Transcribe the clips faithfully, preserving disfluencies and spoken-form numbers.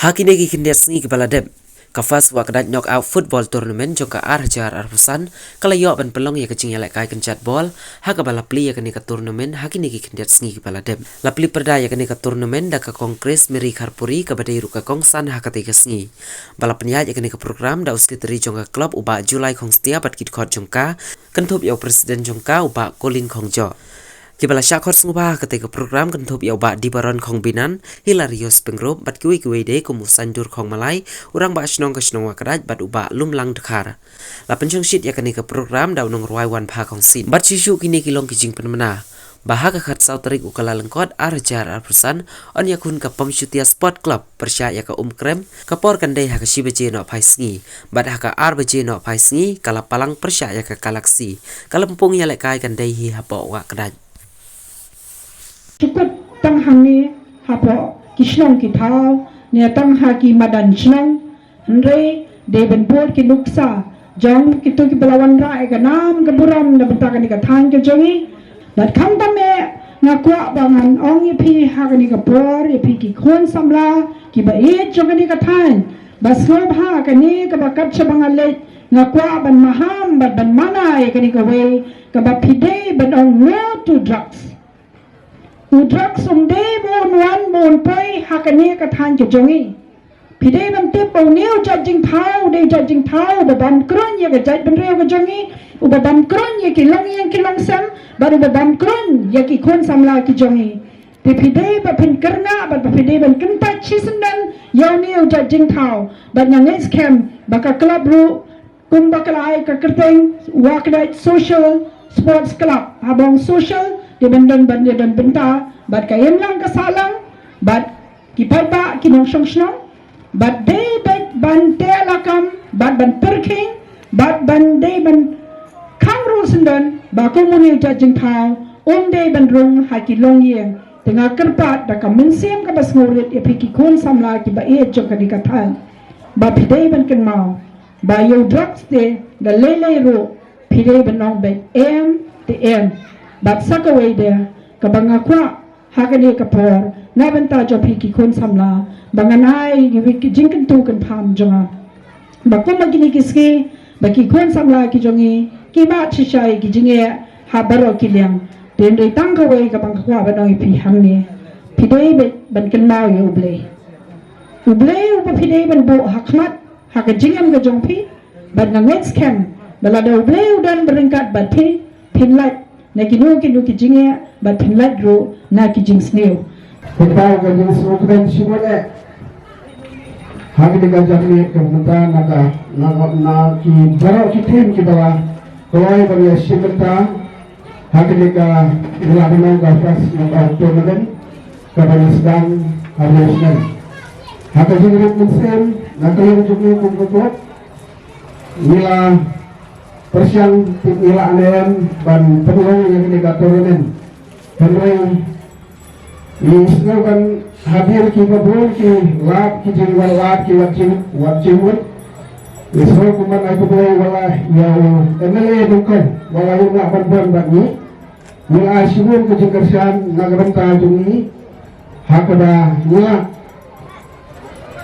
Ha kine ki khyndiat sngi kiba la dep, ka First Wah Kdaik Knockout Football Tournament jong ka ar hajar arphew san ka la ïoh ban pynlong ïa ka jingïalehkai kynjat bol, ha kaba la plie ïa kane ka tournament ha kine ki khyndiat sngi kiba la dep. La plie pyrda ïa kane ka tournament da ka Kong Grace Mary Kharpuri kaba dei ruh ka kongsan ha katei ka sngi. Ba la pynïaid ïa kane ka program da u Secretary jong ka club u Bah July Khongstia bad ki dkhot jong ka, kynthup ïa u President jong ka u Bah Colin Khongjoh. Kiba la shah khot sngewbha ha katei ka program kynthup ïa u Bah Dibaron Khongbinan, Hilarius Pyngrope bad kiwei kiwei de kum u Saindur Khongmalai, u Rangbah Shnong ka shnong Wah Kdaik bad u Bah Lumlang Dkhar. La pynshongshit ïa kane ka program da u nongrwai Wanpha Khongsiew. Bad shuh shuh kine ki long ki jingpynmynna ba ha ka khatsaw tarik u Kyllalyngkot ar hajar arphew san, yn ïakhun ka Pamshutia Sport Club pyrshah ïa ka Umkrem, ka por kan dei ha ka shi baje nohphai sngi. Bad ha ka ar baje nohphai sngi ka la palang pyrshah ïa ka Galaxy. Ka lympung ïalehkai kan dei hi hapoh Wah Kdaik. Shu kut tang hangne hapoh ki shnong ki thaw, ne tang ha ki madan shnong. Hynrei dei ban bud ki nuksa jong kito kiba la wanrah ïa ka nam ka burom na bynta kane ka thaiñ ka jong ngi. Bad khamtam eh nga kwah ba ngan ong ïa phi ha kane ka por, ïa phi ki khun samla kiba ïeit jong kane ka thaiñ, ba sngewbha kane kaba kat shaba nga leit nga kwah ban maham bad ban mana ïa kane kawei, kaba phi dei ban ong no to drugs. U drugs um dei ba un wan ba un poi ha kane ka thaiñ ka jong ngi. Phi dei ban tip ba une u jait jingthaw u dei u jait jingthaw uba bam kruiñ ïa ka jaitbynriew ka jong ngi, uba bam kruiñ ïa ki longïing ki longsem, bad uba bam kruiñ ïa ki khun samla ki jong ngi. Te phi dei ba phin kyrngah bad ba phi dei ban kyntait shisyndon ïa une u jait jingthaw. Bad nga ngeit skhem ba ka club ruh kumba ka la ai ka kyrteng Wah Kdaik Social Sports Club, ha bong social dei ban don, ban dei ban bynta bad ka imlang ka sahlang bad ki paidbah ki nongshong shnong, bad dei bad ban teh lakam bad ban pyrkhing bad ban dei ban khang ruh syndon ba kum une u jait jingthaw um dei ban rung ha ki longïing. Te nga kyrpad da ka mynsiem kaba sngewrit ïa phi ki khun samla kiba ïeit jong kane ka thaiñ, ba phi dei ban kynmaw ba ïa u drugs te da lei lei ruh phi dei ban ong beit em te em. Bad sa kawei de kaba nga kwah ha kane ka por na bynta jong phi ki khun samla, ba ngan ai ïa ki jingkyntu kynpham jong nga ba kum ha kine ki sngi ba ki khun samla ki jong ngi ki mad shisha ïa ki jingeh ha baroh ki liang. Te hynrei tang kawei kaba nga kwah ban ong ïa phi hangne, phi dei beit ban kynmaw ïa U Blei. U Blei uba phi dei ban buh ha khmat ha ka jingim ka jong phi. Bad nga ngeit skhem ba lada U Blei u don ryngkat bad phi, phin lait na kino kino ki jingeh bad phin lait ruh na ki jingsniew. Kata ka jingsngewkmen shibun eh ha kane ka jingmih ka mynta na ka, na, na ki baroh ki team kiba la kloi ban ïashim bynta ha kane ka, ngi lah ban ong ka First Knockout Tournament kaba ngi sdang ha Ri Snem. Ha ka jingrit mynsiem na ka liang jong ngi kum ka club, ngi la pyrshang, ngi la ïalam ban pynlong ïa kane ka tournament. Hynrei ngi sngew ban hadir kiba bun ki lad ki jingwan lad ki wat jing, wat jingmut. Ngi sngew kumban ai khublei wat la ïa u M L A Dengkon wat la ïa u lah ban bun bad ngi. Ngi la ai shibun ka jingkyrshan na ka bynta jong ngi ha kaba ngi la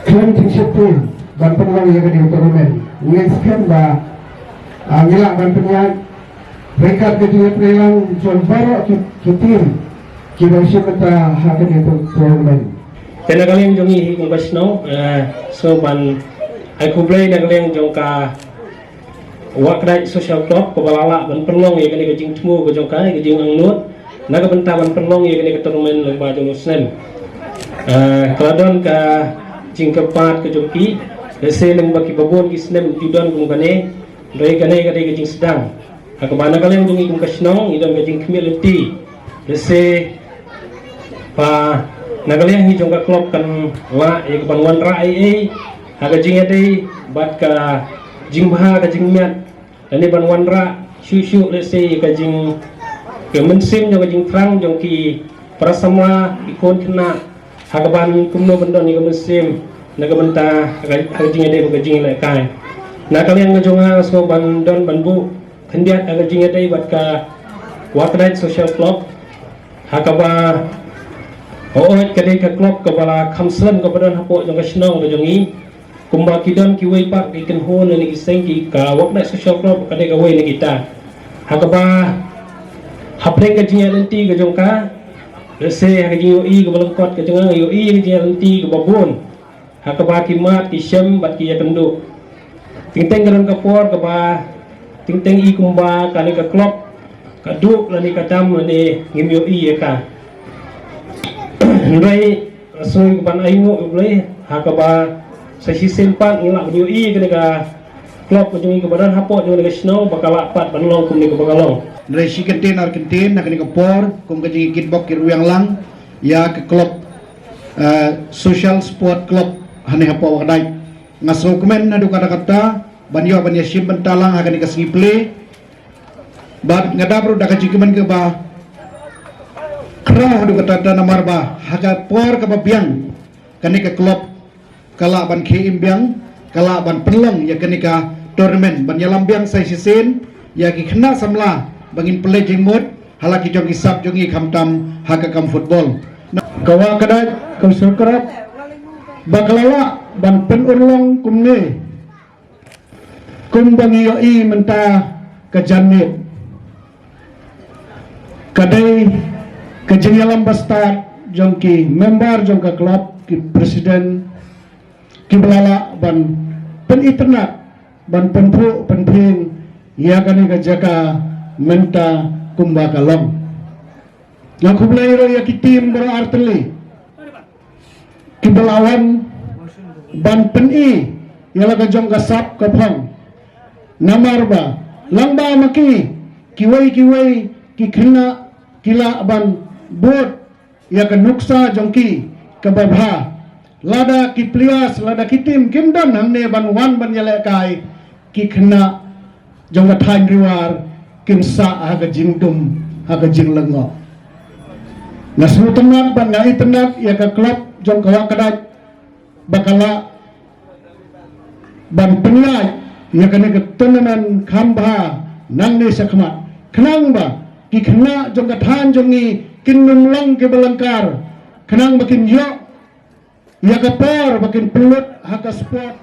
khlem jingsheptieng ban pynlong ïa kane ka tournament. Ngi skhem ba, ah, ngi lah ban pynïaid ryngkat ka jingïatreilang jong baroh ki, ki team kiba shim bynta ha kane ka tournament. Te na ka liang jong ngi hi kum ka shnong, eh, sngew ban ai khublei na ka liang jong ka Wah Kdaik Social Club kaba la lah ban pynlong ïa kane ka jingthmu ka jong ka, ïa ka jingangnud na ka bynta ban pynlong ïa kane ka tournament lyngba jong u snem. Ah, ka la don ka jingkyrpad ka jong ki, lehse lyngba kiba bun ki snem ju don kum kane, hynrei kane ka dei ka jingsdang ha kaba na ka liang jong ngi kum ka shnong ngi don ka jingkhmih lynti. Lehse ba na ka liang hi jong ka club kan lah ïa ka ban wanrah ei ei ha ka jingïadei bad ka jingbha ka jingmiat, lane ban wanrah shuh shuh lehse ïa ka jing, ka mynsiem jong ka jingthrang jong ki para samla ki khun khynnah ha ka ban kumno ban don ïa ka mynsiem na ka bynta ha ka, ha ka jingïadei bad ka jingïalehkai. Na ka liang ka jong nga sngew ban don ban buh khyndiat ha ka jingïadei bad ka Wah Kdaik Social Club ha kaba Hooid, ka dei ka club kaba la kham slem kaba don hapoh jong ka shnong ka jong ngi. Kumba ki don kiwei pat ki kynhun lane ki seng, ki ka Wahkdaik Social Club ka dei kawei na kita. Ha kaba hapdeng ka jingïaid lynti ka jong ka, lehse ha ka jingïohi kaba lyngkot ka jong nga, nga ïohi ka jingïaid lynti kaba bun ha kaba ki mad, ki shem bad ki ïakynduh. Teng teng ka don ka por kaba teng teng i kumba kane ka club ka duh lane ka dam lane ngim ïohi ïa ka. Hynrei nga sngew ban ainguh ïa U Blei ha kaba sa shisien pat ngi lah ban ïohi kane ka club ka jong ngi kaba don hapoh jong kane ka shnong ba ka lah pat ban long kumne kaba ka long. Hynrei shi kyntien ar kyntien na kane ka por kum ka jingïakynbok ki rwiang lang ïa ka club, eh, Social Sport Club hangne hapoh Wahkdaik. Nga sngewkmen haduh katta katta ban ïoh ban ïashim bynta lang ha kane ka sngi plie. Bad nga dap ruh da ka jingkmen kaba khraw haduh katta katta namar ba ha ka por kaba biang kane ka club ka lah ban khie im biang, ka lah ban pynlong ïa kane ka tournament ban ïalam biang sa shisien ïa ki khynnah samla ba ngin pynleit jingmut ha la ki jong ki sap jong ngi khamtam ha ka kam football. Ka Wahkdaik ka sngewkyrpad ba ka la lah ban pynurlong kumne. Kumba ngi ïohi mynta ka janmiet ka dei ka jingïalam ba stad jong ki member jong ka club, ki president, kiba la lah ban pynitynnad, ban pynphuh pynphieng ïa kane ka jaka mynta kumba ka long. Nga khublei ruh ïa ki team baroh artylli kiba la wan ban pyni ïa la ka jong ka sap ka phong. Namar ba lang ba ma ki kiwei kiwei ki khynnah ki lah ban bud ïa ka nuksa jong ki kaba bha. Lada ki players, lada ki team kim don hangne ban wan ban ïalehkai, ki khynnah jong ka thaiñ Ri War kin sah ha ka jingdum, ha ka jinglyngngoh. Nga sngewtynnad bad nga itynnad ïa ka club jong ka Wahkdaik ba ka lah ban pynïaid ïa kane ka tournament kham bha nangne shakhmat, khnang ba ki khynnah jong ka thaiñ jong ngi kin ym long kiba lyngkar, khnang ba kin ïoh ïa ka por ba kin pynlut ha ka sport.